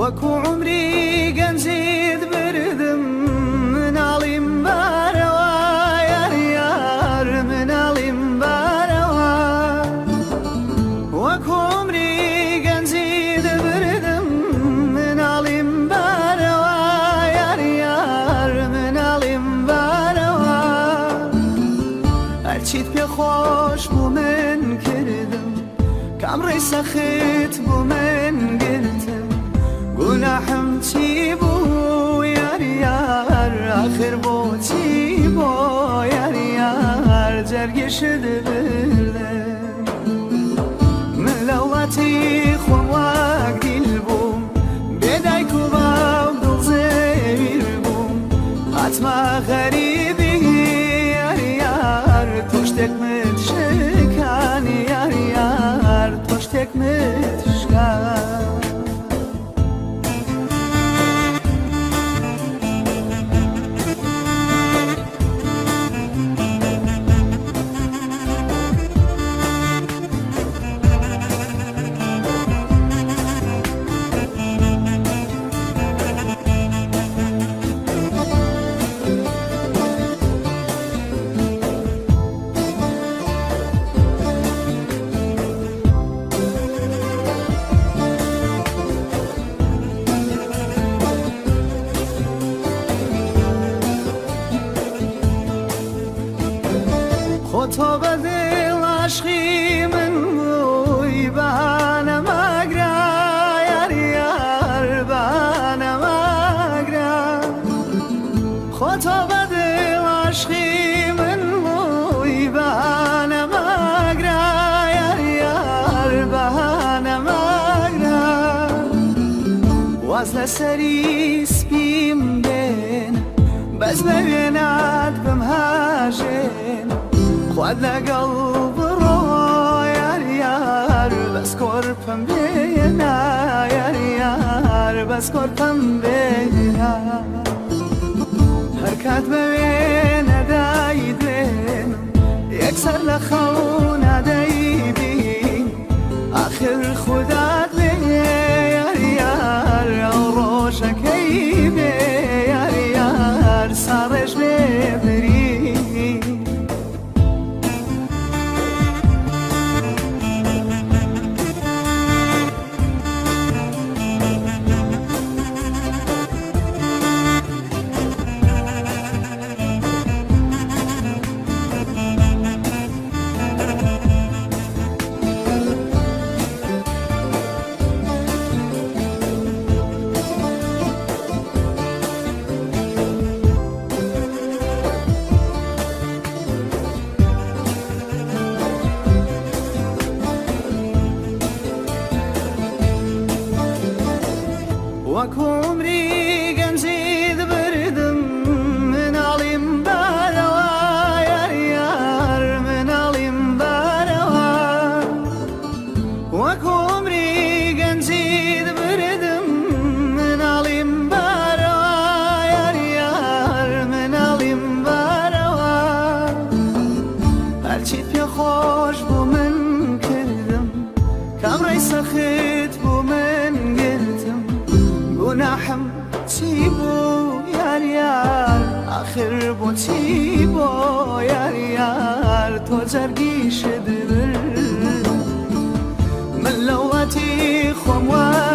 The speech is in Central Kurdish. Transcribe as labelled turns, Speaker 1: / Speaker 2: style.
Speaker 1: وەکو عومری گەنجیت بردم مناڵیم بارەوە یار یار مناڵیم بارەوە وەکو عومری گەنجیت بردم مناڵیم بارەوە یار یار مناڵیم بارەوە هەرچیت پێ خۆش بوو من کردم کام ڕێی سەخت بوو من گرتم گوناحم چی بوو یار یار ئاخر بۆچی بۆ یار یار جەرگیشت بردم من لە وڵاتی خۆم وەک دیل بووم بێ دایک و باوک دڵزەویر بووم هاتمە غەریبی یار یار تۆ شتێکمت شکان یار یار تۆ شتێکمت شکان. خۆ تۆ بە دڵ عاشقی من بووی بەهانە مەگرە یار یار بەهانە مەگرە خۆ تۆ بە دڵ عاشقی من بووی بەهانە مەگرە یار یار بەهانە مەگرە واز لە سەری سپیم بێنە بەس بە وێنات بمهاژێن خوات لەگەڵ بڕۆ یار یار بەس کۆرپەم بێنە یار یار بەس کۆرپەم بێنە هەر کات بە وێنە دایدوێنم یەکسەر لە خەونا دەیبین ئاخر خودات بێ یار یار ئەو ڕۆژەکەی بێ یار یار ساڕێژ بێ برین. وەکو عومری گەنجیت بردم مناڵیم بارەوە یار یار مناڵیم بارەوە وەکو عومری گەنجیت بردم مناڵیم بارەوە یار یار مناڵیم بارەوە هەرچیت پێ خۆش بوو من کردم کام ڕێی سەخت بوو من گرتم گوناحم چی بوو یار یار ئاخر بۆچی بۆ یار یار تۆ جەرگیشت برد من لە وڵاتی خۆم وەک